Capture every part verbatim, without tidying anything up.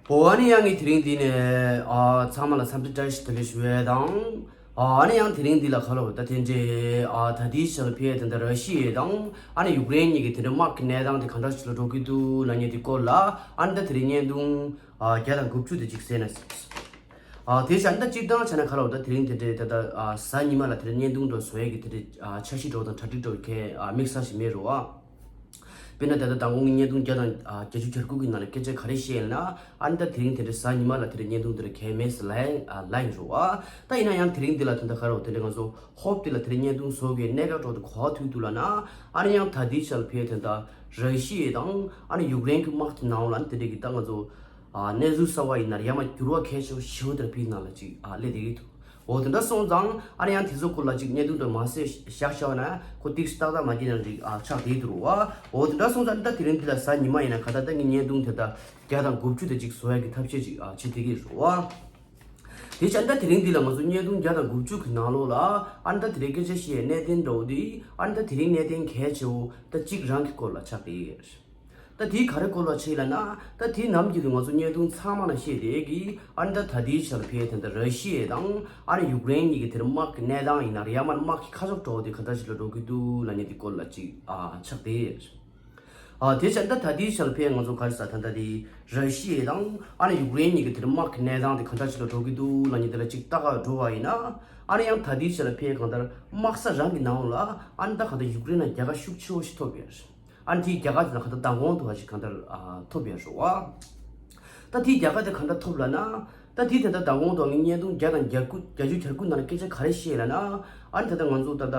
ཨོ་ཨ་ནི་ཡང་ངས་དེ་རིང་འདི་ནས་ཨ་ཚང་མ་ལ་འཚམས་འདྲི་བཀྲ་ཤིས་བདེ་ལེགས་ཞུ་ཡས་དང་། ཨ་ཨ་ནི་ཡང་དེ་རིང་འདི་ལ་ཁ་ལོ་ད་དེ་འདྲའི་ཨ་ད་ལྟའི་ཆར་ཕེ་དེ་འདྲ་ར་ཤི་ཡས་དང་ཨ་ནི་ཡུཀ་རེན་གཉིས་ཀྱི་དེ་འདྲའི་དམག་གི་གནས་སྟངས་དེ་ག་འདྲ་ཞིག་ལ་འགྲོ་གི་འདུག་ལབ་མཁན་དེ་སྐོར་ལ་ཨ་ནི་ད་དེ་རིང་བརྙན་ཐུང་ཨ་བརྒྱ་དང་དགུ་བཅུ་དེ་ཅིག་གསན་ན། ཨ་དེ་བཞིན་ད་སྤྱིར་བཏང་བྱས་ན་ཁ་ལོ་ད་དེ་རིང་དེ་འདྲའི་ད་ལྟ་ཨ་གཟའ་ཉི་མ་ལ་དེ་འདྲའི་བརྙན་ཐུང་འདྲ་བཟོ་ཡས་ཀྱི་དེ་འདྲའི་ཨ་འཆར་གཞི་འདྲ་དང་གྲ་སྒྲིག་འདྲ་གི་ཨ་དམིགས་བསལ་ཞིག་མེད་རེད་བ། དཔེར་ན་ད་ལྟ་མདང་དགོང་གི་བརྙན་ཐུང་བརྒྱ་དང་ཨ་བརྒྱད་ཅུ་གྱ་དགུ་གི་ནང་ལ་སྐད་ཆ་ག་རེ་བཤད་ཡིན་ན། ཨ་ནི་ད་དེ་རིང་དེ་འདྲའི་གཟའ་ཉི་མ་ལ་དེ་འདྲའི་བརྙན་ཐུང་དེ་འདྲ་གལ་མེད་ཟེར་ལབ་ཡ་ཨ་ལབ་ཡིན་རེད་བ། ད་ཡིན་ན་ཡང་དེ་རིང་འདི་ལ་ད་ལྟ་ཁ་ལོ་དེ་འདྲའི་ང་ཚོ་ཧོབ་དེ་ལ་དེ་འདྲའི་བརྙན་ཐུང་བཟོ་གི་གནད་འགག་འདྲ་དེ་ག་པར་ཐུག་འདུག་ལབ་ན། ཨ་ནི་ཡང་ད་ལྟའི་ཆར་ཕེ་དེ་འདྲ་ར་ཤི་ཡ་དང་ཨ་ནི་ཡུཀ་རེན་གྱི་དམག་གི་ནང་ལ་ཨ་ནི་དེ་འདྲའི་གི་ད་ང་ཚོ་ཨ་གནས་ཚུལ་གསར་བ་ཡིན་ན་ཡང་མ་འགྱུར་བ་གལ་ཆེ་བ་ཞེ་པོ་དེ་འདྲ་ཕེ་ནང་ལ་ཅིག་ཨ་སླེབས་བསྡད་ཀྱི་འདུག་འོ་དེ་འདྲ་སོང་ཙང་ཨ་ནི་ཡང་དེ་ཚོ་སྐོར་ལ་ཅིག་བརྙན་ཐུང་འདྲ་མ་བཟོས་བཞག་བཞག་ན་ཁོ་ཏིག་ཏག་ཏག་མ་བྱས་ན་ཅིག་ཨ་ཆགས་བསྡད་འདུག་རེད་བ། འོ་དེ་འདྲ་སོང་ཙང་ད་དེ་རིང་འདི་ལ་གཟའ་ཉི་མ་ཡིན་ན་ག་ད་ད་ངའི་བརྙན་ཐུང་དེ་ད་བརྒྱ་དང་དགུ་བཅུ་དེ་ཅིག་བཟོ་ཡ་གི་ཐབས་ཤེས་ཅིག་ཨ་བྱེད་བསྡད་ཀྱི་རེད་བ། དེ་བྱས་ད་དེ་རིང་འདི་ལ་ང་ཚོ་བརྙན་ཐུང་བརྒྱ་དང་དགུ་བཅུ་གི་ནང་ལོགས་ལ་ཨ་ནི་ད་དེ་རིང་སྐད་ཆ་བཤད་ཡའི་གནད་དོན་འདྲ་བོ་དེ་ཨ་ནི་ད་དེ་རིང་གནད་དོན་གལ་ཆེ་བོ་ད་གཅིག་རང་གི་སྐོར་ལ་ཆགས་བསྡད་ཡོད། ད་དེའི་ག་རེ་སྐོར་ལ་བྱས་ལབ་ན། ད་དེའི་ནམ་རྒྱུན་དུ་ང་ཚོ་བརྙན་ཐུང་ཚང་མ་ལ་བཤད་བསྡད་ཀྱི་ཨ་ནི་ད་ད་ལྟའི་ཆར་ཕེ་དེ་འདྲ་ར་ཤི་ཡ་དང་ཨ་ནི་ཡུཀ་རེན་གཉིས་ཀྱི་དེར་དམག་གི་གནས་སྟངས་ཡིན་ན་ཡང་མ་དམག་གི་ཁ་ཕྱོགས་འདྲ་བོ་དེ་ག་འདྲ་ཞིག་ལ་འགྲོ་གི་འདུག་ལབ་མཁན་དེ་སྐོར་ལ་ཅིག་ཨ་ཆགས་བསྡད་ཡོད། ཨ་དེ་བྱས་ད་ད་ལྟའི་ཆར་ཕེ་ང་ཚོ་ག་རེ་ཟ་ད་ད་དེ་ར་ཤི་ཡ་དང་ཨ་ནི་ཡུཀ་རེན་གཉིས་ཀྱི་དེར་དམག་གི་གནས་སྟངས་དེ་ག་འདྲ་ཞིག་ལ་འགྲོ་གི་འདུག་ལབ་མཁན་དེ་ལ་ཅིག་ལྟ་ག་འགྲོ་བ་ཡིན་ན། ཨ་ནི་ཡང་ད་ལྟའི་ཆར་ཕེ་གང་ལྟར་དམག་ས་རང་གི་ནང་ལ་ཨ་ནི་ད་གང་ལྟར་ཡུཀ་རེན་ལ་རྒྱལ་ཁ་ཤུགས་ཆེ་བོ་ཞིག་ཐོབ་ཡོད། ཨ་ནི་དེའི་རྒྱལ་ཁ་དེ་ལ་གང་ལྟར་མདང་དགོང་དུ་བ་ཞིག་གང་ལྟར་ཨ་ཐོབ་ཡོད་རེད་བ། ད་དེའི་རྒྱལ་ཁ་དེ་གང་ལྟར་ཐོབ་ལབ་ན། ད་དེའི་དེ་ལྟར་མདང་དགོང་དུ་ངའི་བརྙན་ཐུང་བརྒྱ་དང་བརྒྱད་ཅུ་གྱ་དགུ་ནང་ལ་སྐད་ཆ་ག་རེ་བཤད་ལབ་ན། ཨ་ནི་ད་ལྟ་ང་ཚོ་ད་ལྟ་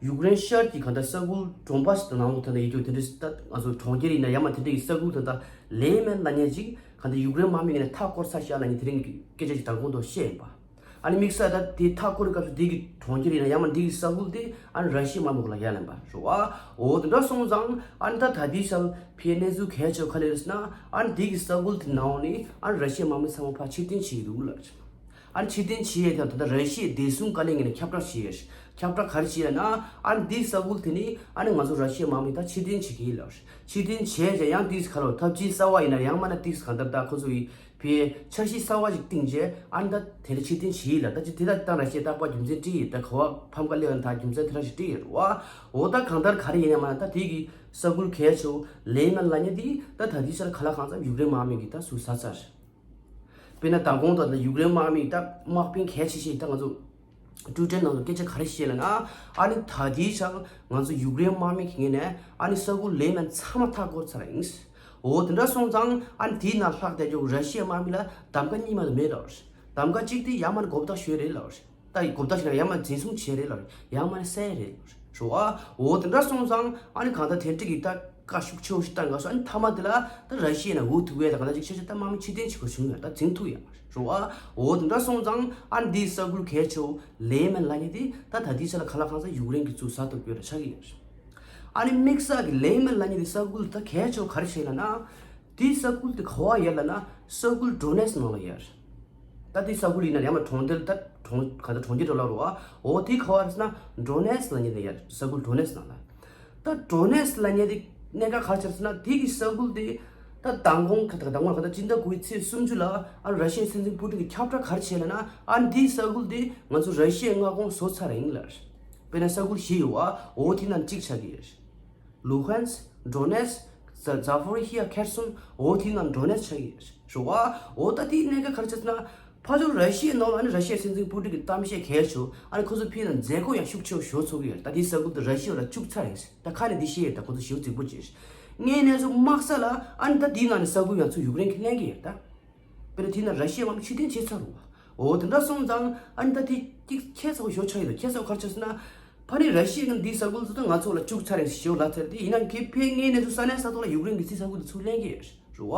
ཡུཀ་རེན་ཤར་གྱི་གང་ལྟར་ས་ཁུལ་གྲོང་པ་ཞིག་དང་ནང་ལོགས་ད་ལྟ་ཡིན་རྒྱུ་དེ་འདྲ་ད་ང་ཚོ་གྲོང་ཁྱེར་ཡིན་ན་ཡང་མ་དེ་འདྲ་གི་ས་ཁུལ་ད་ལྟ་ལེ་མན་ལབ་མཁན་ཅིག་གང་ལྟར་ཡུཀ་རེན་དམག་མི་གིས་མཐའ་བསྐོར་ཚར་ཤག་ལབ་མཁན་དེ་རིང་གི་སྐད་ཆ་ཞིག་མདང་དགོང་དུ་བཤད་ཡིན་པ། ཨ་ནི་དམིགས་བསལ་ད་དེ་མཐའ་བསྐོར་བའི་སྐབས་སུ་དེ་གི་གྲོང་ཁྱེར་ཡིན་ན་ཡང་མ་དེ་གི་ས་ཁུལ་དེ་ཨ་ནི་ར་ཤི་ཡའི་དམག་མི་ཁོ་ལ་ཡར་ལེན་པ་རེད་བ། འོ་དེ་འདྲ་སོང་ཙང་ཨ་ནི་ད་ད་ལྟའི་ཆར་ཕེ་གནས་ཚུལ་གལ་ཆེ་བ་ག་རེ་རེད་ཟེར་ན། ཨ་ནི་དེ་གི་ས་ཁུལ་དེ་ནང་ནས་ཨ་ནི་ར་ཤི་ཡའི་དམག་མི་ཚང་མ་ཕར་ཕྱིར་འཐེན་བྱེད་ཀྱི་འདུག་ལབ། ཨ་ནི་ཕྱིར་འཐེན་བྱེད་ཡས་དང་ད་ལྟ་ར་ཤི་ཡའི་བདེ་སྲུང་བཀའ་བློན་ངོས་ནས་ཁྱབ་བསྒྲགས་བྱས་ཡོད། ཁྱབ་བསྒྲགས་ག་རེ་བྱས་ཡོད་ན། ཨ་ནི་འདིའི་ས་ཁུལ་དེ་ནི་ཨ་ནི་ང་ཚོ་ར་ཤི་ཡའི་དམག་མི་ད་ཕྱིར་འཐེན་བྱེད་ཀྱི་ཡིན་ལབ། ཕྱིར་འཐེན་བྱས་རྗེས་ཡང་དེའི་ག་ལོ་ཐབས་ཇུས་གསར་བ་ཡིན་ན་ཡང་མིན་ན་དེའི་གང་ལྟར་ད་ཁོ་ཚོ་ཡི་ཕའི་འཆར་གཞི་གསར་བ་ཞིག་བཏིང་རྗེས་ཨ་ནི་ད་དེ་འདྲ་ཕྱིར་འཐེན་བྱས་ཡིན་ལབ། ད་ཅི་དེ་ད་ད་ར་ཤི་ཡས་རྟག་པར་རྒྱུ་མཚན་བྲིས་ཡིན། ད་ག་བ་ཕམ་ཁ་སླེབས་ཡོད་ན་ད་རྒྱུ་མཚན་དེ་འདྲ་ཞིག་བྲིས་ཡོད་རེད་བ། འོ་ད་གང་ལྟར་ག་རེ་ཡིན་ན་མིན་ན་ད་དེ་གི་ས་ཁུལ་གལ་ཆེ་བོ་ལེ་མན་ལབ་མཁན་དེ་ད་ད་དེའི་ཆར་ག་ལ་གང་འཚམ་ཡུཀ་རེན་དམག་མི་གིས་ད་ཟུར་ཟ་ཚར། དཔེར་ན་མདང་དགོང་དང་ཡུཀ་རེན་དམག་མི་ད་དམག་དཔོན་གལ་ཆེ་ཤོས་ད་ང་ཚོ་ཊུ་ཊར་ནང་དུ་སྐད་ཆ་ག་རེ་བཤད་ལབ་ན། ཨ་ནི་ད་ལྟའི་ཆར་ང་ཚོ་ཡུཀ་རེན་དམག་མི་གི་ངོས་ནས་ཨ་ནི་ས་ཁུལ་ལེ་མན་ཚང་མ་མཐའ་བསྐོར་ཚར་ཡིན། འོ་དེ་འདྲ་སོང་ཙང་ཨ་ནི་དེའི་ནང་ལྷག་བསྡད་རྒྱུ་ར་ཤི་ཡའི་དམག་མི་ལ་གདམ་ག་གཉིས་མ་གཏོགས་མེད་ལབ། གདམ་ག་གཅིག་དེ་ཡར་མར་མགོ་བཏགས་ཞུས་རེད་ལབ། ད་གོ་བརྡ་ཞིག་ལ་ཡང་མ་འཛིན་བཟུང་བྱས་རེད་ལ་ཡང་མ་བསད་རེད་ལ་རེད་བ། འོ་དེ་འདྲ་སོང་ཙང་ཨ་ནི་གང་ལྟར་དེ་འདྲ་གི་ད་བཀའ་ཤུགས་ཆེ་བོ་ཞིག་བཏང་ག་སོ། ཨ་ནི་མཐའ་མ་དེ་ལ་ད་ར་ཤི་ཡ་ན་འུ་ཐུག་བས་ད་གང་ལྟར་ཅིག་ཆེ་ཆེ་ད་དམག་མི་ཕྱིར་འཐེན་བྱེད་དགོས་བྱུང་ཡོད། ད་འཛིང་ཐུབ་ཡོད་རེད་བ། འོ་དེ་འདྲ་སོང་ཙང་ཨ་ནི་འདིའི་ས་ཁུལ་གལ་ཆེ་བོ་ལེ་མན་ལབ་མཁན་དེ་ད་ད་ལྟའི་ཆ་ལ་ག་ལ་གང་ས་ཡུཀ་རེན་གྱིས་ཚུར་ཟ་ཐུབ་ཡོད་རེད་ཆགས་ཀྱི་ཡོད་རེད། ཨ་ནི་དམིགས་བསལ་གྱི་ལེ་མན་ལབ་མཁན་དེ་ས་ཁུལ་ད་གལ་ཆེ་བོ་ག་རེ་བྱས་ལབ་ན། དེའི་ས་ཁུལ་དེ་ག་བ་ཡོད་ལབ་ན་ས་ཁུལ་ཌོ་ནེ་སི་ནང་ལ་ཡོད། ད་དེའི་ས་ཁུལ་ཡིན་ན་ཡང་མ་གྲོང་རྡལ་ད་གྲོང་ག་ད་གྲོང་ཁྱེར་འགྲོ་ལ་རོ་བ། འོ་དེ་ག་བ་རེད་ཟེར་ན་ཌོ་ནེ་སི་ལབ་མཁན་དེ་ཡོད། ས་ཁུལ་ཌོ་ནེ་སི་ནང་ལ། ད་ཌོ་ནེ་སི་ལབ་མཁན་དེ་གནད་འགག་ག་རེ་ཆགས་ཟེར་ན་དེ་གི་ས་ཁུལ་དེ་ད་མདང་དགོང་ག་ད་མདང་དགོང་ག་ད་སྤྱི་ཟླ་དགུ་པའི་ཚེས་སུམ་ཅུ་ལ་ཨ་ར་ཤི་ཡའི་སྲིད་འཛིན་པུ་ཏིན་གྱིས་ཁྱབ་བསྒྲགས་ག་རེ་བྱས་ལབ་ན། ཨ་དེའི་ས་ཁུལ་དེ་ང་ཚོ་ར་ཤི་ཡའི་མངའ་ཁོངས་བཟོ་ཚར་ཡིན་ལབ། དཔེར་ན་ས་ཁུལ་བཞི་ཡོད་བ། འོ་དེ་ནང་གཅིག་ཆགས་ཀྱི་ཡོད། ལུ་ཧན་སི། ཌོ་ནེ་སི། ཛ་ཛ་ཕོ་རི་ཧི་ཡ། ཁེར་སོན། འོ་དེའི་ནང་ཌོ་ནེ་སི་ཆགས་ཀྱི་རེད་བ། འོ་ད་དེའི་གནད་འགག་ག་རེ་ཆགས་ཟེར་ན། ཕ་ཕྱོགས་ར་ཤི་ཡའི་ནང་ལ་ནི་ར་ཤི་ཡའི་སྲིད་འཛིན་པུ་ཏིན་གྱི་གཏམ་བཤད་གལ་ཆེ། ཨ་ནི་ཁོ་ཚོ་ཕི་ནང་མཛད་སྒོ་ཡང་ཤུགས་ཆེ་བ་ཞིག་ཚོགས་ཀྱི་ཡོད་རེད། ད་དེའི་ས་ཁུལ་དུ་ར་ཤི་ཡ་ལ་བཅུག་ཚར་ཡིན། ད་ཁ་ནས་འདི་བཤད་ཡོད། ད་ཁོ་ཚོ་ཞེ་པོ་རྫིག་པོ་བྱས། ངའི་གནས་ཚུལ་དམག་ས་ལ་ཨ་ནི་ད་དེའི་ནང་ནས་ས་ཁུལ་ཡང་ཚུར་ཡུཀ་རེན་གྱིས་ལེན་གྱི་ཡོད་རེད་ད། དཔེར་ན་དེ་ན་ར་ཤི་ཡ་དམག་མི་ཕྱིར་འཐེན་བྱས་ཚར་རུང་། འོ་དེ་འདྲ་སོང་ཙང་ཨ་ནི་ད་དེ་གཅིག་ཁྱད་མཚར་བ་ཞིག་ཆགས་ཡོད། ཁྱད་མཚར་བ་ག་རེ་ཆགས་ཟེར་ན། ཕ་ནི་ར་ཤི་ཡ་གིས་འདིའི་ས་ཁུལ་ཚོ་ད་ང་ཚོ་ལ་བཅུག་ཚར་རེད་ཞེས་ལབ་ཚར་ཏེ། ཡིན་ནའང་གལ་ཕེ་ངའི་གནས་ཚུལ་གསར་ལེན་ས་ཐོག་ལ་ཡུཀ་རེན་གྱིས་དེའི་ས་ཁུལ་དེ་ཚུར་ལེན་གྱི་རེད་བ།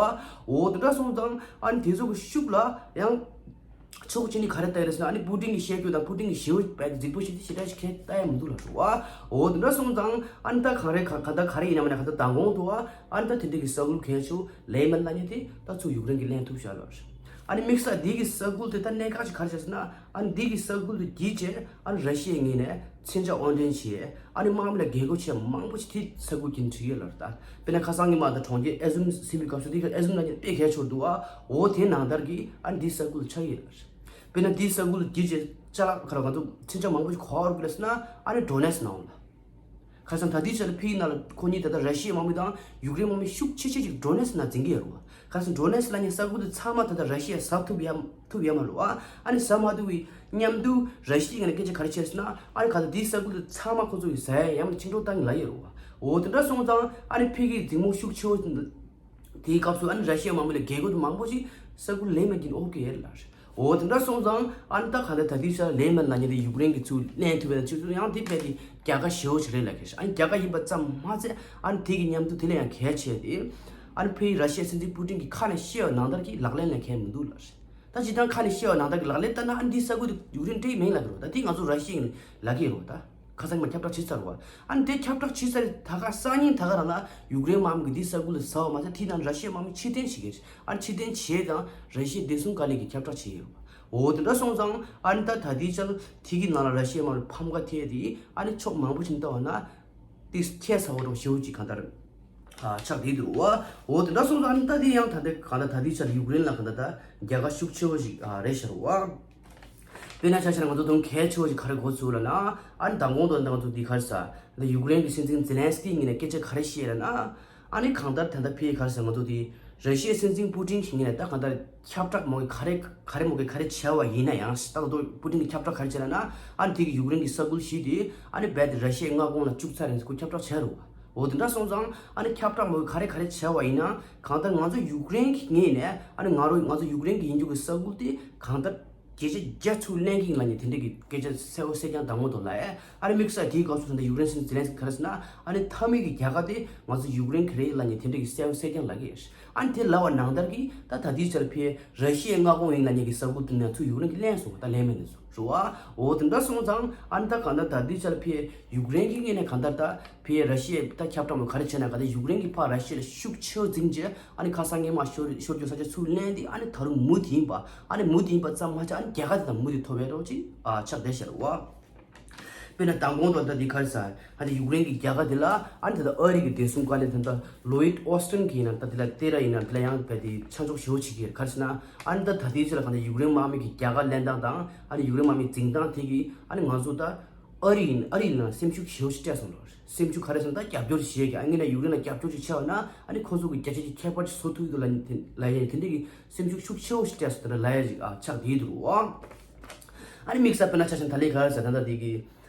འོ་དེ་འདྲ་སོང་ཙང་ཨ་ནི་དེ་ཚོ་གི་ཤུགས་ལ་ཡང་ཕྱོགས་གཅིག་ནས་ག་རེ་ལྟ་ཡི་རེད་ཟེར་ན། ཨ་ནི་པུ་ཏིན་གྱིས་བཤད་རྒྱུ་དང་པུ་ཏིན་གྱིས་ཞེ་པོ་རྫིག་པོ་བཤད་དེ་ཞེ་དྲག་ཞིག་ཁྱད་ལྟ་ཡ་མི་འདུག་ལབ་རེད་བ། འོ་དེ་འདྲ་སོང་ཙང་ཨ་ནི་ད་གང་རེད་ག་ག་ད་ག་རེ་ཡིན་ན་མིན་ན་ག་ད་མདང་དགོང་དུ་བ་ཨ་ནི་ད་དེ་འདྲ་གི་ས་ཁུལ་གལ་ཆེ་ལེ་མན་ལབ་མཁན་དེ་ད་ཚུར་ཡུཀ་རེན་གྱིས་ལེན་ཐུབ་ཤག་ལབ་རེད། ཨ་ནི་དམིགས་བསལ་འདི་གི་ས་ཁུལ་དེ་ད་གནད་འགག་ཅིག་ག་རེ་བྱས་ཟེར་ན། ཨ་ནི་འདི་གི་ས་ཁུལ་དེ་བརྒྱུད་བྱས་ཨ་ནི་ར་ཤི་ཡའི་ངོས་ནས་མཚོན་ཆ་དབོར་འདྲེན་བྱས། ཨ་ནི་དམག་མི་ལ་རྒྱལ་སྒོ་ཆེ་མང་པོ་ཞིག་དེ་ས་ཁུལ་དེ་ནས་འཁྲིད་ཡོད་ལབ་རེད་ད། དཔེར་ན་ཁ་སང་ཉི་མ་ད་གྲོང་ཁྱེར་ཨེ་ཟུམ་ཟིན་པའི་སྐབས་སུ་འདི་ག་ཨེ་ཟུམ་ལབ་མཁན་དཔེ་གལ་ཆེ་བོ་འདུག་ཨ། འོ་དེ་ནང་ལྟར་གྱི་ཨ་ནི་འདི་ས་ཁུལ་ཆགས་ཀྱི་ཡོད་ལབ་རེད། དཔེར་ན་འདི་ས་ཁུལ་བརྒྱུད་བྱས་ཅ་ལག་ག་རེ་ང་ཚོ་མཚོན་ཆ་མང་པོ་ཞིག་ག་པར་བརྒྱུད་ལབ་ཟེར་ན་ཨ་ནི་ཌོ་ནེ་སི་ནང་ལ། ཁ་སང་ད་ལྟའི་ཆར་ཕི་ཡི་ནང་ལ་ཁོ་གཉིས་ད་ལྟ་ར་ཤི་ཡའི་དམག་མི་དང་ཡུཀ་རེན་དམག་མི་ཤུགས་ཆེ་ཆེ་ཅིག་ཌོ་ནེ་སི་ནང་འཛིང་གི་ཡོད་རེད་བ། ཁ་སང་ཌོ་ནེ་སི་ལབ་མཁན་ས་ཁུལ་དེ་ཚང་མ་ད་ལྟ་ར་ཤི་ཡས་ཟ་ཐུབ་ཡ་ཐུབ་ཡ་མ་རེད་བ། ཨ་ནི་ཟ་མ་ཐུབ་པའི་མཉམ་དུ་ར་ཤི་ཡའི་ངོས་ནས་སྐད་ཆ་ག་རེ་བྱས་ཟེར་ན། ཨ་ནི་ག་ད་དེའི་ས་ཁུལ་དེ་ཚང་མ་ཁོ་ཚོ་གིས་ཟ་ཡ་ཡང་ན་འཆིང་གྲོགས་བཏང་གི་ལབ་ཡོད་རེད་བ། འོ་དེ་འདྲ་སོང་ཙང་ཨ་ནི་ཕི་གི་འཛིང་མོ་ཤུགས་ཆེ་བོ། དེའི་སྐབས་སུ་ཨ་ནི་ར་ཤི་ཡའི་དམག་མི་ལ་རྒྱལ་སྒོ་དེ་མང་པོ་ཞིག་ས་ཁུལ་ལེན་མེད་ཀྱིན་ཨོ་ཀེ་ལབ་རེད། འོ་དེ་འདྲ་སོང་ཙང་ཨ་ནི་ད་ག་ད་ད་ལྟའི་ཆར་ལེན་མེད་ལབ་མཁན་དེ་ཡུཀ་རེན་གྱིས་ཚུར་ལེན་ཐུབ་པའི་ཆུ་ཚོད་ཡང་དེ་རྦད་དེ་རྒྱལ་ཁ་ཞེ་བོ་ཞིག་རེད་ལབ་མཁན་རེད། ཨ་ནི་རྒྱལ་ཁ་ཡིན་པ་ཙམ་མ་ཚད་ཨ་ནི་དེ་གི་མཉམ་དུ་དེ་ལས་ཡང་གལ་ཆེ་དེ། ཨ་ནི་ཕ་གི་ར་ཤི་ཡའི་སྲིད་འཛིན་པུ་ཏིན་གྱིས་ཁ་ནས་བཤད་པ་ནང་ལྟར་གྱི་ལག་ལེན་ལ་འཁེལ་མི་འདུག་ལབ་རེད། ད་སྤྱིར་བཏང་ཁ་ནས་བཤད་པ་ནང་ལྟར་གྱི་ལག་ལེན་བསྟར་ན་ཨ་ནི་འདི་ས་ཁུལ་དེ་ཡུཀ་རེན་སྤྲད་མིན་ལབ་ཀྱི་རེད། ད་དེ་ང་ཚོ་ར་ཤི་ཡའི་ལབ་ཀྱི་རེད། ད་ཁ་སང་མ་ཁྱབ་བསྒྲགས་བྱེད་ཚར་བ། ཨ་ནི་དེ་ཁྱབ་བསྒྲགས་བྱེད་ཚར་རེད། ད་ག་སང་ཉིན་ད་ག་རང་ལ་ཡུཀ་རེན་དམག་མི་གིས་འདི་ས་ཁུལ་དེ་ཟ་བ་མ་ཟད་དེའི་ནང་ར་ཤི་ཡའི་དམག་མི་ཕྱིར་འཐེན་བྱེད་ཀྱི་རེད། ཨ་ནི་ཕྱིར་འཐེན་བྱས་ཙང་ར་ཤི་ཡས་བདེ་སྲུང་བཀའ་བློན་གྱིས་ཁྱབ་བསྒྲགས་བྱས་ཡོད་པ། འོ་དེ་འདྲ་སོང་ཙང་ཨ་ནི་ད་ད་ལྟའི་ཆར་དེ་གི་ནང་ལ་ར་ཤི་ཡའི་དམག་མི་ཕམ་ཁ་ཐེབས་ཏེ་ཨ་ནི་ཕྱོགས་མང་པོ་ཞིག་ལྟ་བ་ན། དེ་ཁྱད་མཚར་བོ་འདྲ་བོ་ཞེ་པོ་ཅིག་གང་ལྟར་ཨ་ཆགས་བསྡད་འདུག་བ། འོ་དེ་འདྲ་སོང་ཙང་ཨ་ནི་ད་དེ་ཡང་ད་ལྟ་གང་ལྟར་ད་ལྟའི་ཆར་ཡུཀ་རེན་ལ་གང་ལྟར་ད་རྒྱལ་ཁ་ཤུགས་ཆེ་བོ་ཞིག་ཨ་རེད་ཤག་བ། དཔེར་ན་ཆ་བཞག་ན་ང་ཚོ་དོན་གལ་ཆེ་བོ་ཞིག་ག་རེ་གོ་ཚུལ་ལབ་ན། ཨ་ནི་མདང་དགོང་དུ་ང་ཚོ་འདི་ག་རེ་ཟ། འདི་ཡུཀ་རེན་གྱི་སྲིད་འཛིན་ཛེ་ལན་སི་ཀི་ངོས་ནས་སྐད་ཆ་ག་རེ་བཤད་ལབ་ན། ཨ་ནི་གང་ལྟར་ད་ལྟ་ཕ་གི་ག་རེ་ཟ་ང་ཚོ་འདི་ར་ཤི་ཡའི་སྲིད་འཛིན་པུ་ཏིན་གྱི་ངོས་ནས་ད་གང་ལྟར་ཁྱབ་བསྒྲགས་མོ་གི་ག་རེ་ག་རེ་མོ་གི་ག་རེ་བྱས་པ་ཡིན་ན་ཡང་། ད་ལྟ་པུ་ཏིན་གྱིས་ཁྱབ་བསྒྲགས་ག་རེ་བྱས་ལབ་ན། ཨ་ནི་དེ་གི་ཡུཀ་རེན་གྱི་ས་ཁུལ་བཞི་དེ་ཨ་ནི་རྦད་དེ་ར་ཤི་ཡའི་མངའ་ཁོངས་ལ་བཅུག་ཚར་རེད་ཟེར་ཁོས་ཁྱབ་བསྒྲགས་བྱས་རེད་བ། འོ་དེ་འདྲ་སོང་ཙང་ཨ་ནི་ཁྱབ་བསྒྲགས་མོ་གི་ག་རེ་ག་རེ་བྱས་པ་ཡིན་ན། གང་ལྟར་ང་ཚོ་ཡུཀ་རེན་གྱི་ངོས་ནས་ཨ་ནི་ང་རོ་ང་ཚོ་ཡུཀ་རེན་གྱི་ཡིན་རྒྱུ་གི་ས་ཁུལ་དེ་གང་ལྟར་བརྒྱ་ཆ་བརྒྱ་ཚུར་ལེན་གྱི་ཡིན་ལབ་མཁན་དེ་འདྲ་གི་སྐད་ཆ་གསལ་པོ་གསལ་རྐྱང་མདང་དགོང་དུ་ལབ་ཡ། ཨ་ནི་དམིགས་བསལ་དེའི་སྐབས་སུ་ད་ལྟ་ཡུཀ་རེན་སྲིད་འཛིན་ཛེ་ལན་སི་ཀི་ག་རེ་ཟེར་ན། ཨ་ནི་མཐའ་མའི་གི་རྒྱལ་ཁ་དེ་ང་ཚོ་ཡུཀ་རེན་གྱི་རེད་ལབ་མཁན་དེ་འདྲ་གི་གསལ་པོ་གསལ་རྐྱང་ལབ་ཀྱི་ཡོད། ཨ་ནི་དེ་ལབ་པ་ནང་ལྟར་གྱི་ད་ད་ལྟའི་ཆར་ཕ་གི་ར་ཤི་ཡའི་མངའ་ཁོངས་ཡིན་ལབ་མཁན་གྱི་ས་ཁུལ་དེ་ནས་ཚུར་ཡུཀ་རེན་གྱིས་ལེན་སོང་བ། ད་ལེན་མེད་ནས་སོང་རེད་བ། འོ་དེ་འདྲ་སོང་ཙང་ཨ་ནི་ད་གང་ལྟར་ད་ལྟའི་ཆར་ཕ་གི་ཡུཀ་རེན་གྱི་ངོས་ནས་གང་ལྟར་ད་ཕ་གི་ར་ཤི་ཡས་ད་ཁྱབ་བསྒྲགས་མོ་ག་རེ་བྱས་ན། གང་ལྟར་ཡུཀ་རེན་གྱིས་ཕར་ར་ཤི་ཡ་ལ་ཤུགས་ཆེ་བོ་འཛིང་བྱས། ཨ་ནི་ཁ་སང་སྔོན་མ་ཤོར་ཤོར་རྒྱུ་ས་ཆ་ཚུར་ལེན་ཏེ་ཨ་ནི་ད་རུང་མུ་མཐུད་ཡིན་པ། ཨ་ནི་མུ་མཐུད་ཡིན་པ་ཙམ་མ་ཆགས་ཨ་ནི་རྒྱལ་ཁ་དེ་དང་མུ་མཐུད་ཐོབ་པའི་རོགས་ཅིག་ཨ་ཆགས་བསྡད་ཤག་རེད་བ། དཔེར་ན་མདང་དགོང་དུ་ད་འདི་ག་རེ་ཟ། ཨ་ནི་ཡུཀ་རེན་གྱི་རྒྱལ་ཁ་དེ་ལ་ཨ་ནི་ད་ལྟ་ཨ་རི་གི་བདེ་སྲུང་བཀའ་བློན་དེ་ད་ལོ་ཡིད་ཨོ་སི་ཊིན་གྱིས་ཡིན་ན་ད་དེ་ལ་ལྟེ་ར་ཡིན་ན་དེ་ལ་ཡང་རྦད་དེ་ཆ་འཇོག་ཞེ་པོ་བྱེད་ཀྱི་ཡོད། ག་རེ་ཟེར་ན་ཨ་ནི་ད་ད་ལྟའི་ཆ་ལ་གང་ལྟར་ཡུཀ་རེན་དམག་མི་གི་རྒྱལ་ཁ་ལེན་སྟངས་དང་ཨ་ནི་ཡུཀ་རེན་དམག་མི་འཛིང་སྟངས་དེ་གིས་ཨ་ནི་ང་ཚོ་ད་ཨ་རི་ཡིན་ཨ་རི་ཡིན་ན་སེམས་ཤུགས་ཞེ་པོ་ཞིག་སྤྲད་སོང་ལོ། སེམས་ཤུགས་ག་རེ་ཟེར་ན་ད་རྒྱབ་སྐྱོར་བྱེད་ཀྱི་ཨ་ངས་ན་ཡུཀ་རེན་ལ་རྒྱབ་སྐྱོར་ཞིག་བྱས་པ་ན་ཨ་ནི་ཁོ་ཚོ་གི་བརྒྱ་ཆ་གཅིག་ཁྱད་པར་ཅིག་བཟོ་ཐུབ་ཀྱི་འདུག་ལབ་ལབ་ཡས་དེ་འདྲ་གི་སེམས་ཤུགས་ཤུགས་ཆེ་བོ་ཞིག་སྤྲད་སོང་ད་ལབ་ཡས་ཅིག་ཨ་ཆགས་བསྡད་འདུག་ཨ། ཨ་ནི་དམིགས་བསལ་དཔེར་ན་ཆ་བཞག་ན་ད་ལན་ག་རེ་ཟེར་ད་ལྟ་དེ་གི་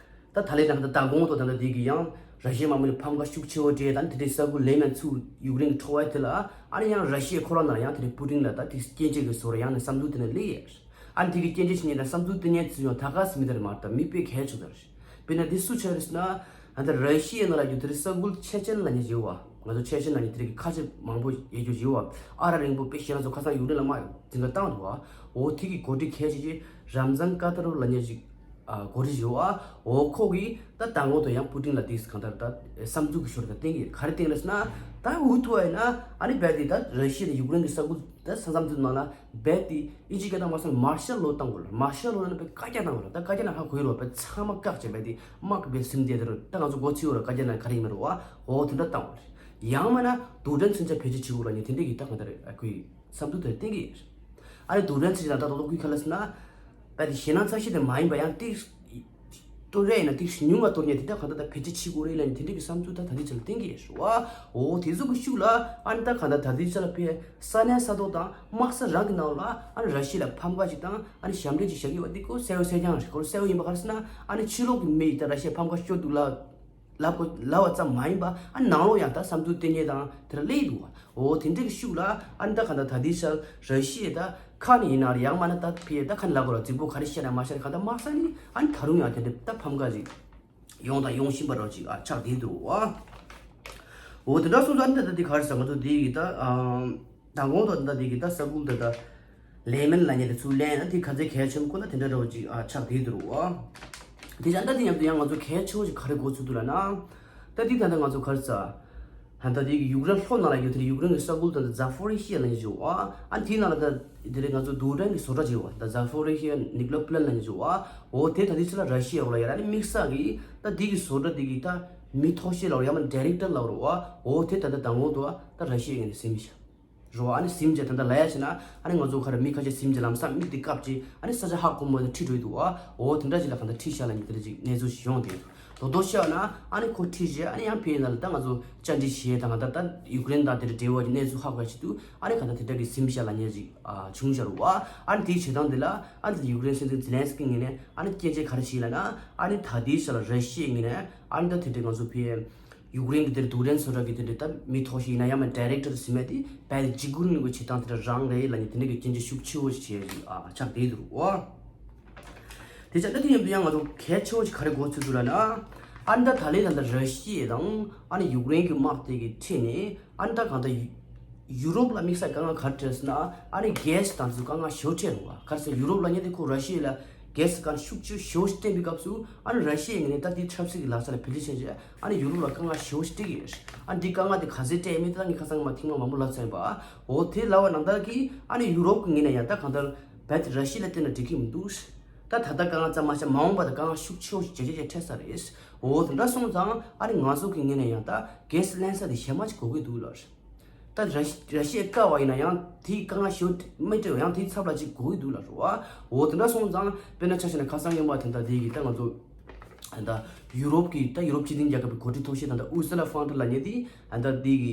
ད་ད་ལན་ད་ལྟ་ད་དགོང་དུ་ད་ལྟ་དེ་གི་ཡང་ར་ཤི་ཡའི་དམག་མི་ལ་ཕམ་ཁ་ཤུགས་ཆེ་བོ་སྤྲད། ད་ནི་དེ་འདྲའི་ས་ཁུལ་ལེན་མཁན་ཚུར་ཡུཀ་རེན་གྱིས་འཕྲོག་པ་དེ་ལ་ཨ་ནི་ཡང་ར་ཤི་ཡ་ཁོ་རང་ནང་ཡང་དེ་འདྲའི་པུ་ཏིན་ལ་ད་དེ་སྐྱོན་བརྗོད་ཀྱི་བཟོ་འདྲ་ཡང་ནས་བསམ་ཚུལ་དེ་འདྲ་སླེབས་ཡས། ཨ་ནི་དེ་གི་སྐྱོན་བརྗོད་བྱེད་མཁན་དང་བསམ་ཚུལ་བསྟན་མཁན་ཚོ་ཡང་ད་ག་སེ་མི་དེ་རེད་མ་རེད། ད་མི་དཔེ་གལ་ཆེ་ད་རེད། དཔེར་ན་འདི་སུ་ཆགས་རེད་ཟེར་ན། ཨ་ད་ར་ཤི་ཡའི་ནང་ལ་ཡོད་དེ་རེད་ས་ཁུལ་ཆེ་ཆེན་ལབ་མཁན་ཅིག་ཡོད་བ། ང་ཚོ་ཆེ་ཆེན་ལབ་མཁན་དེ་རིགས་ཀྱི་ཁ་ཆེ་མང་པོ་ཡོད་རྒྱུ་ཅིག་ཡོད་བ། ཨ་རག་རིང་པོ་དཔེ་ཞེ་ན་ཚོ་ཁ་སང་ཡུཀ་རེན་ལ་དམག་འཛིང་ག་བཏང་འདུག་བ། འོ་དེ་གི་འགོ་ཁྲིད་གལ་ཆེ་ཆེ་རམ་ཛན་ཀ་ཏ་རོ་ལབ་མཁན་ཅིག་ཨ་འགོ་ཁྲིད་ཅིག་ཡོད་བ། འོ་ཁོ་གིས་ད་མདང་དགོང་དུ་ཡང་པུ་ཏིན་ལ་དེ་གང་ལྟར་ད་བསམ་ཚུལ་གྱི་ཞོར་ད་བསྟན་གྱི་ག་རེ་བསྟན་རེད་ཟེར་ན། ད་འུ་ཐུག་པ་ཡིན་ན་ཨ་ནི་རྦད་དེ་ད་ར་ཤི་ཡ་དང་ཡུཀ་རེན་གྱི་ས་ཁུལ་ད་ས་མཚམས་ཚོའི་ནང་ལ་རྦད་དེ་ཨིན་ཇི་སྐད་དང་མ་སོང་མར་ཤལ་ལོ་བཏང་དགོས་ལ། མར་ཤལ་ལོ་ལ་ནི་དཔེ་བཀའ་རྒྱ་བཏང་དགོས་ལ། ད་བཀའ་རྒྱ་ནང་ཧ་གོ་ཡི་རོ། དཔེ་ཚང་མ་བཀག་བྱས་རྦད་དེ་དམག་གི་དཔེ་ཟིན་བསྡད་དེ་རོ། ད་ང་ཚོ་མགོ་ཚོས་ཡོད་ར་བཀའ་རྒྱ་ནང་ག་རེ་ཡིན་མ་རོ་བ། འོ་དེ་འདྲ་བཏང་དགོས་རེད། ཡང་མིན་ན་རྡུལ་ཕྲན་མཚོན་ཆ་བེད་སྤྱོད་བྱེད་དགོས་ལ་ནི་དེ་འདྲ་གི་ད་གང་ལྟར་ཨ་ཁུའི་བསམ་ཚུལ་དེ་བསྟན་གྱི་ཡོད་རེད། ཨ་ནི་རྡུལ་ཕྲན་མཚོན་ཆ་ད་ད་ལོ་ཁུའི་ཁ་ལ་ཟེར་ན། རྦད་དེ་ཞེད་སྣང་ཚ་ཤོས་དེ་མ་ཡིན་པ་ཡང་དེ། གཏོར་རེས་ཡིན་ན་དེ་ཉུང་བ་གཏོར་མཁན་དེ་འདྲ་གང་ལྟར་ད་བེད་སྤྱོད་བྱེད་དགོས་རེད་ལབ་ནས་དེ་འདྲ་གི་བསམ་ཚུལ་ད་ད་ལྟའི་ཆར་ལ་བསྟན་གྱི་ཡོད་རེད་བ། འོ་དེ་ཚོ་གི་ཤུགས་ལ་ཨ་ནི་ད་གང་ལྟར་ད་ལྟའི་ཆར་ལ་ཕའི་ས་གནས་ས་ཐོག་དང་དམག་ས་རང་གི་ནང་ལ་ཨ་ནི་ར་ཤི་ཡ་ལ་ཕམ་ཁ་ཅིག་དང་ཨ་ནི་ཞབས་འདྲེན་ཅིག་བཞག་གི་ཡོད་པ་འདི་ཁོ་གསལ་པོ་གསལ་རྐྱང་རེད། ཁོ་གསལ་པོ་ཡིན་པ་ག་རེ་ཟེར་ན། ཨ་ནི་ཕྱི་ལོགས་ཀྱི་མི་ཡིས་ད་ར་ཤི་ཡ་ཕམ་ཁ་ཤོར་འདུག་ལབ་ལབ་དགོས་ལབ་པ་ཙམ་མ་ཡིན་པ་ཨ་ནི་ནང་ལོགས་ཡང་ད་བསམ་ཚུལ་བསྟན་མཁན་དང་དེ་འདྲ་སླེབས་འདུག་བ། འོ་དེ་འདྲ་གི་ཤུགས་ལ་ཨ་ནི་ད་གང་ལྟར་ད་ལྟའི་ཆར་ར་ཤི་ཡ་ད་ཁ་ནས་ཡིན་ན་རེད། ཡང་མིན་ན་ད་ཕའི་ད་ཁ་ནས་ལབ་དགོས་ར། རྫིག་པོ་ག་རེ་བཤད་ན་མ་བཤད་ན་གང་ལྟར་དམག་ས་ནི་ཨ་ནི་ད་རུང་ཡང་དེ་འདྲ་ད་ཕམ་ཁ་ཅིག་ཡོང་དང་ཡོང་བཞིན་པ་རོ་ཅིག་ཨ་ཆགས་བསྡད་འདུག་བ། འོ་དེ་འདྲ་སོང་ཙང་ཨ་ནི་ད་ད་དེ་ག་རེ་ཟེར་ང་ཚོ་དེ་གི་ད་ཨ་མདང་དགོང་དང་ད་དེ་གི་ད་ས་ཁུལ་ད་ད་ལེ་མན་ལབ་མཁན་དེ་ཚུར་ལེན་ཨ་དེ་ག་ཚད་གལ་ཆེན་པོ་ཁོ་ན་དེ་འདྲ་འདྲ་བོ་ཅིག་ཨ་ཆགས་བསྡད་འདུག་བ། དེ་ཡང་ད་དེ་མཉམ་དུ་ཡང་ང་ཚོ་གལ་ཆེ་བོ་ཅིག་ག་རེ་གོ་ཚུལ་འདུག་ལབ་ན། ད་དེ་ད་ད་ང་ཚོ་ག་རེ་ཟེར། ད་ལྟ་དེ་གི་ཡུཀ་རེན་ལྷོ་ནང་ལ་ཡོད་དེ་ཡུཀ་རེན་གྱི་ས་ཁུལ་དང་ཛ་ཕོ་རི་ཤི་ཡ་ལ་ཉེ་བ། ཨ་དེའི་ནང་ལ་ད་དེ་རིང་ང་ཚོ་རྡུལ་ཕྲན་གྱི་བཟོ་གྲྭ་ཅིག་ཡོད་པ། ད་ཛ་ཕོ་རི་ཤི་ཡ་ནིག་ལོ་པི་ལན་ལ་ཉེ་བ། འོ་དེ་ད་དེ་ཚོ་ལ་ར་ཤི་ཡ་འོག་ལ་ཡོད་ར། ཨ་ནི་དམིགས་བསལ་གྱི་ད་དེ་གི་བཟོ་གྲྭ་དེ་གི་ད་མི་ཐོག་ཤེས་ལ་ཡ་མ་ཌའི་རེག་ཊར་ལ་རོ་བ། འོ་དེ་ད་ད་དང་པོ་དུ་ད་ར་ཤི་ཡ་ངོས་ནས་ཟིན་མི་ཤ། རོ། ཨ་ནི་ཟིན་བྱས་ད་ལྟ་ལ་ཡ་བྱས་ན་ཨ་ནི་ང་ཚོ་ཁ་ར་མི་ཁ་ཤས་ཟིན་བྱས་ལམ་སང་མིག་དེ་བཀབ་ཅིག་ཨ་ནི་ས་ཆ་ཧ་གོ་མ་ཐག་ཁྲིད་འགྲོ་ཡི་འདུག་བ། འོ་དེ་འདྲ་ཅིག་ལ་གང་ལྟར་ཁྲིད་བཞག་ལ་ཉེ་དེ་འདྲ་ཅིག་གནས་ཚུལ་ཞིག་ཡོང་དེ། དོ་དོ་བཤད་ན་ཨ་ནི་ཁོ་ཁྲིད་བྱས་ཨ་ནི་ཡང་ཕའི་ནང་ལ་ད་ང་ཚོ་བཅར་འདྲི་བྱས་ད་གང་ལྟར་ད་ཡུཀ་རེན་དང་དེ་འདྲ་འབྲེལ་བ་གི་གནས་ཚུལ་ཧ་གོ་ཡ་ཆེད་དུ་ཨ་ནི་གང་ལྟར་དེ་འདྲ་གི་ཟིན་བྱས་ལ་ཉེ་ཅིག་བྱུང་བཞག་རུ་བ། ཨ་ནི་དེའི་བྱེད་སྟངས་དེ་ལ་ཨ་ནི་ཡུཀ་རེན་སྲིད་འཛིན་ཛེ་ལན་སི་ཀི་ངོས་ནས་ཨ་ནི་སྐྱོན་བརྗོད་ག་རེ་བྱས་ལ་ན། ཨ་ནི་ད་ལྟའི་ཆ་ལ་ར་ཤི་ཡའི་ངོས་ནས་ཨ་ནི་ད་དེ་འདྲ་ང་ཚོ་ཕའི་ཡུཀ་རེན་གྱི་དེར་རྡུལ་ཕྲན་བཟོ་གྲྭ་གི་དེ་འདྲ་ད་མི་ཐོག་ཤིག་ཡིན་ན་ཡང་མ་ཌའི་རེག་ཊར་ཟིན་མེད་དེ་བལ་འཇིགས་སྐུལ་གནང་དགོས་བྱེད་སྟངས་དེ་འདྲ་རང་རེད་ལ་ནི་དེ་འདྲ་གི་སྐྱོན་བརྗོད་ཤུགས་ཆེ་བོ་ཞིག་བྱས་ཡོད་ཨ་ཆགས་བསྡད་འདུག་འོ། དེ་ཆ་འདྲ་དེ་ཡིན་དུས་ཡང་ང་ཚོ་གལ་ཆེ་བོ་ཞིག་ག་རེ་གོ་ཚུལ་འདུག་ལ་ན། ཨ་ནི་ད་ད་ལན་ད་ལྟ་ར་ཤི་ཡ་དང་ཨ་ནི་ཡུཀ་རེན་གྱི་དམག་དེ་གི་ཁྲིད་ནས་ཨ་ནི་ད་གང་ལྟར་ཡུ་རོབ་ལ་དམིགས་བསལ་དཀའ་ངལ་ག་རེ་འཕྲད་སོང་ན། ཨ་ནི་གྷེ་སི་དང་ཚུ་དཀའ་ངལ་ཞེ་པོ་འཕྲད་འདུག་བ། ག་རེ་ཟེར་ཡུ་རོབ་ལ་ཉེ་དེ་ཁོ་ར་ཤི་ཡ་ལ་གྷེ་སི་དཀའ་ངལ་ཤུགས་ཆེ་ཞེ་པོ་ཞིག་བསྟན་པའི་སྐབས་སུ་ཨ་ནི་ར་ཤི་ཡའི་ངོས་ནས་ད་དེའི་ཆབ་སྲིད་ཀྱི་ལག་ཆ་ལ་བེད་སྤྱོད་བྱས་རྗེས་ཨ་ནི་ཡུ་རོབ་ལ་དཀའ་ངལ་ཞེ་པོ་ཞིག་སྤྲད་ཀྱི་ཡོད། ཨ་ནི་འདི་དཀའ་ངལ་དེ་ག་ཚོད་སྤྲད་ཡོད་མེད་དེ་ད་ངས་ཁ་སང་མ་ཐེངས་མ་མང་པོ་ལབ་ཚར་ཡིན་པ། འོ་དེ་ལབ་པ་ནང་ལྟར་གྱི་ཨ་ནི་ཡུ་རོབ་ཀྱི་ངོས་ནས་ཡང་ད་གང་ལྟར་རྦད་དེ་ར་ཤི་ཡ་ལ་བརྟེན་ན་འགྲིག་གི་མི་འདུག། ད་ད་ལྟ་དཀའ་ངལ་ཙམ་མ་ཟད་མ་འོངས་པ་ད་དཀའ་ངལ་ཤུགས་ཆེ་བོ་ཞིག་ཇེ་ཆེ་ཇེ་འཕྲད་ས་རེད། འོ་དེ་འདྲ་སོང་ཙང་ཨ་ནི་ང་ཚོ་གི་ངོས་ནས་ཡང་ད་གྷེ་སི་ལེན་ས་དེ་གཞན་མ་ཞིག་དགོས་ཀྱི་འདུག་ལ། ད་ར་ཤི་ར་ཤི་ཡ་བཀག་པ་ཡིན་ན་ཡང་དེའི་དཀའ་ངལ་ཞེ་པོ་མི་འཕྲད་ཡང་དེའི་ཚབ་ལ་ཅིག་དགོས་ཀྱི་འདུག་ལ་རོ་བ། འོ་དེ་འདྲ་སོང་ཙང་དཔེར་ན་ཆ་བཞག་ན་ཁ་སང་ཉིན་མ་དེ་འདྲ་དེ་གི་ད་ང་ཚོ་ད་ཡུ་རོབ་ཀྱི་ད་ཡུ་རོབ་སྤྱི་མཐུན་རྒྱལ་ཁབ་ཀྱི་འགོ་ཁྲིད་མཐོ་ཤོས་ད་ད་ཨུར་སུ་ལ་ཕོན་ཌར་ལ་ཉེ་དེ་ད་ད་དེ་གི་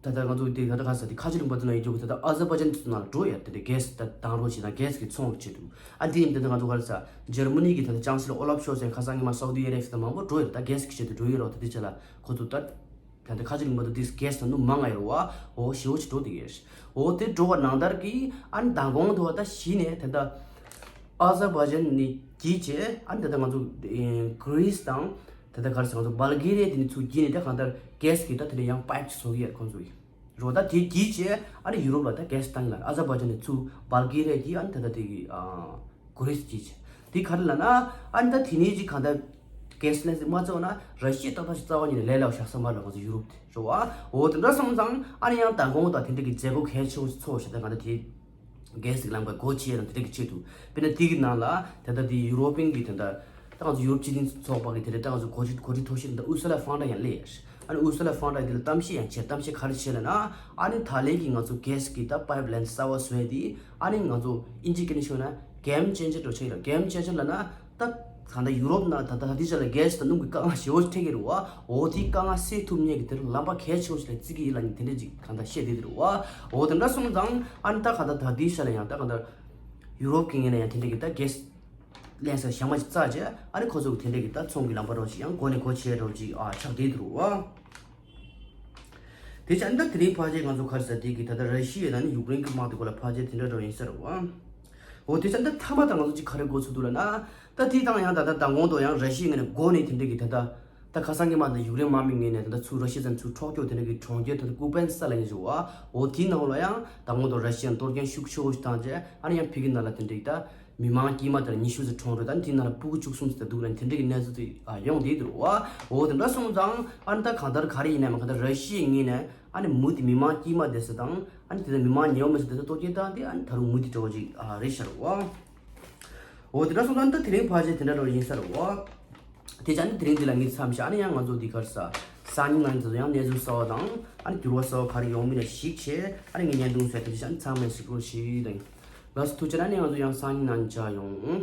ད་ད་ང་ཚོ་དེ་ད་ད་ག་ས་དེ་ཁ་ཆེ་རིམ་པ་དུ་ན་ཡོད་རྒྱུ་ད་ད་ཨ་ཛར་བྷ་ཇན་དུ་ན་འགྲོ་ཡ་དེ་འདྲ་གྷེ་སི་ད་དང་རོ་བྱེད་ན་གྷེ་སི་གི་ཚོང་ཆེད་དུ་ཨ་དེ་ཡིན་ད་ད་ང་ཚོ་ག་རེ་ས་འཇར་མ་ནི་གི་ད་ད་ཅང་སི་ལོ་ཨོ་ལབ་ཤོལ་ཚ་ཁ་སང་ཉིན་མ་སའུ་དི་ཨ་རེབ་སི་ད་མང་པོ་འགྲོ་ཡ་ད་གྷེ་སི་གི་ཆེད་དུ་འགྲོ་ཡ་རོ། ད་དེ་ཆ་ལ་ཁོ་ཚོ་ད། ད་ལྟ་ཁ་ཅིག་མ་གཏོགས་དེ་གྷེ་སི་དང་ནུ་མང་ང་ཡོད་རེད་བ། འོ་ཞེ་པོ་ཅིག་འགྲོ་བསྡད་ཡོད་རེད། འོ་དེ་འགྲོ་བ་ནང་ལྟར་གྱི་ཨ་ནི་མདང་དགོང་དུ་བ་ད་གཞི་ནས་ད་ལྟ་ཨ་ཛར་བྷ་ཇན་ནས་བརྒྱུད་བྱས་ཨ་ནི་ད་ལྟ་ང་ཚོ་ཨེ་གྷི་རི་སི་དང་ད་ལྟ་ག་རེ་ཟེར་ང་ཚོ་བལ་གྷི་རི་ཡ་དེ་ནས་ཚུར་བརྒྱུད་ནས་ད་གང་ལྟར་གྷེ་སི་གི་ད་དེ་ནས་ཡང་པའིབ་ཅིག་བཟོ་གི་ཡོད་རེད་ཁོང་ཚོ་གི། རེད་བ། ད་དེ་བརྒྱུད་བྱས་ཨ་ནི་ཡུ་རོབ་ལ་ད་གྷེ་སི་བཏང་གི་ལ་ཨ་ཛར་བྷ་ཇན་ནས་ཚུར་བལ་གྷི་རི་ཡ་གི་ཨ་ནི་ད་ལྟ་དེ་གི་ཨ། གྷི་རི་སི་གཅིག་དེ་ག་རེ་ལབ་ན། ཨ་ནི་ད་དེ་ནས་ཅིག་གང་ལྟར་གྷེ་སི་ལེན་སི་མ་བཙལ་བ་ན་ར་ཤི་ཡ་ཏག་ཏག་ཅིག་རྩ་བ་ཉིད་ནས་ལས་སླ་བོ་བཞག་ས་མ་རེད་ང་ཚོ་ཡུ་རོབ་དེ་རེད་བ། འོ་དེ་འདྲ་སོང་ཙང་ཨ་ནི་ཡང་མདང་དགོང་དང་དེ་འདྲ་གི་མཛད་སྒོ་གལ་ཆེ་བོ་ཞིག་ཚོགས་བཞག་ད་གང་ལྟར་དེ་གྷེ་སི་ལམ་ཁ་སྒོ་ཕྱེ་དང་དེ་འདྲ་གི་ཆེད་དུ་དཔེར་ན་དེ་གི་ནང་ལ་ད་ལྟ་དེ་ཡུ་རོ་པིན་གི་དེ་འདྲ་ད་ང་ཚོ་ཡུ་རོབ་སྤྱི་མཐུན་ཚོགས་པ་གི་དེ་འདྲ་ད་ང་ཚོ་འགོ་ཁྲིད་འགོ་ཁྲིད་མཐོ་ཤོས་དེ་འདྲ་ཨུར་སུ་ལ་ཕོན་ཌར་ཡང་སླེབས་ཡ་ཨ་ནི་ཨུར་སུ་ལ་ཕོན་ཌར་དེ་ལ་གཏམ་བཤད་ཡང་བྱས། གཏམ་བཤད་ག་རེ་བྱས་ལབ་ན་ཨ་ནི་ད་ལན་གི་ང་ཚོ་གྷེ་སི་གི་ད་པའིབ་ལེན་གསར་བ་བཟོས་དེ། ཨ་ནི་ང་ཚོ་ཨིན་ཇི་སྐད་ནས་ཤོད་ན་གེམ་ཅེན་ཇར་འདྲ་ཆགས་ཡོད་རེད། གེམ་ཅེན་ཇར་ལབ་ན་ད་ད་ལྟ་ཡུ་རོབ་ནང་ད་ད་ལྟ་དེ་ཆ་ལ་གྷེ་སི་དང་སྣུམ་གྱི་དཀའ་ངལ་ཞེ་པོ་འཕྲད་ཀྱི་རེད་བ། འོ་དེའི་དཀའ་ངལ་སེལ་ཐུབ་མཁན་གྱི་དེར་ལམ་པ་གལ་ཆེ་བོ་ཞིག་ལ་བརྩི་གི་ཡིན་ལབ་ནས་དེ་འདྲ་ཅིག་གང་ལྟར་བཤད་བསྡད་ཀྱི་རེད་བ། འོ་དེ་འདྲ་སོང་ཙང་ཨ་ནི་ད་གང་ལྟར་ད་དེའི་ཆ་ལ་ཡང་ད་གང་ལྟར་ཡུ་རོབ་ཀྱི་ངོས་ནས་ཡང་དེ་འདྲ་གི་ད་གྷེ་སི་ལེན་ས་ཞག་མ་ཅིག་བཙལ་རྗེས་ཨ་ནི་ཁོ་ཚོ་གི་དེ་འདྲ་གི་ད་ཚོང་གི་ལམ་པ་འདྲ་ཅིག་ཡང་སྒོ་ནས་སྒོ་ཕྱེ་འདྲ་ཅིག་ཨ་ཆགས་བསྡད་ཀྱི་རེད་བ། དེ་ཆ་ད་དེ་རིང་ཕལ་ཆེར་ང་ཚོ་ག་རེ་ཟེར་དེ་གི་ད་ལྟ་ར་ཤི་ཡ་དང་ནི་ཡུཀ་རེན་གྱི་དམག་དེ་སྐོར་ལ་ཕལ་ཆེར་དེ་འདྲ་འདྲ་ཡིན་ས་རེད་བ། འོ་དེ་ཆ་ད་མཐའ་མ་ད་ང་ཚོ་ཅིག་ག་རེ་གོ་ཚུལ་འདུག་ལབ་ན། ད་དེ་དང་ཡང་ད་ལྟ་མདང་དགོང་དུ་ཡང་ར་ཤི་ཡའི་ངོས་ནས་འགོ་ནས་དེ་འདྲ་གི་ད་ལྟ་ད་ཁ་སང་གི་མ་ད་ཡུཀ་རེན་དམག་མི་ངོས་ནས་ད་ལྟ་ཚུར་ར་ཤི་ཡ་ཚུར་འཕྲོག་རྒྱུ་དེ་འདྲ་གི་གྲོང་ཁྱེར་ད་ལྟ་ཀུ་པན་སི་ལ་ཡིན་ཞུ་བ། འོ་དེའི་ནང་ལ་ཡང་མདང་དགོང་དུ་ར་ཤི་ཡ་གཏོར་སྐྱོན་ཤུགས་ཆེ་བོ་ཞིག་བཏང་རྗེས་ཨ་ནི་ཡང་ཕ་གི་ནང་ལ་དེ་འདྲ་གི་ད། མི་མང་དཀྱུས་མ་དེར་ཉི་ཤུ་ཙམ་གྲོངས་འགྲོ། ད་དེ་ནང་ལ་ཕྲུ་གུ་བཅུ་གསུམ་ཙམ་འདུག་ལ་དེ་འདྲ་གི་གནས་ཚུལ་དེ་ཡོང་བསྡད་འདུག་བ། འོ་དེ་འདྲ་སོང་ཙང་ཨ་ནི་ད་གང་ལྟར་ག་རེ་ཡིན་ནའི་མ་གང་ལྟར་ར་ཤི་ཡའི་ངོས་ནས་ཨ་ནི་མུ་མཐུད་མི་མང་དཀྱུས་མ་དེ་ཚོ་དང་ཨ་ནི་དེ་ཚོ་མི་མང་ཉེ་བོ་མི་ཚོ་དེ་ཚོ་གཏོར་སྐྱོན་བཏང་སྟེ་ཨ་ནི་ད་རུང་མུ་མཐུད་འགྲོ་གི་རེད་ཤག་བ། འོ་དེ་འདྲ་སོང་ཙང་ད་དེ་རིང་ཕལ་ཆེར་དེ་འདྲ་འདྲ་ཡིན་ས་རེད་བ། དེ་ཅང་ནི་དེ་རིང་འདི་ལ་ངས་མཚམས་བཞག་ཨ་ནི་ཡང་ང་ཚོ་འདི་གར་ས་སང་ཉིན་ང་ཚོ་ཡང་གནས་ཚུལ་གསར་བ་དང་ཨ་ནི་འགྱུར་བ་གསར་བ་ག་རེ་ཡོང་མིན་ལ་གཞིགས་བྱས་ཨ་ནི་ངས་བརྙན་ཐུང་བཟོས་དེ་ཅང་ཚང་མས་གཟིགས་རོགས་ཞུ་དང་། ལགས་སོ་ཐུགས་རྗེ་ཆེ། ཨ་ནི་ང་ཚོ་ཡང་སང་ཉིན་ནང་མཇལ་ཡོང་།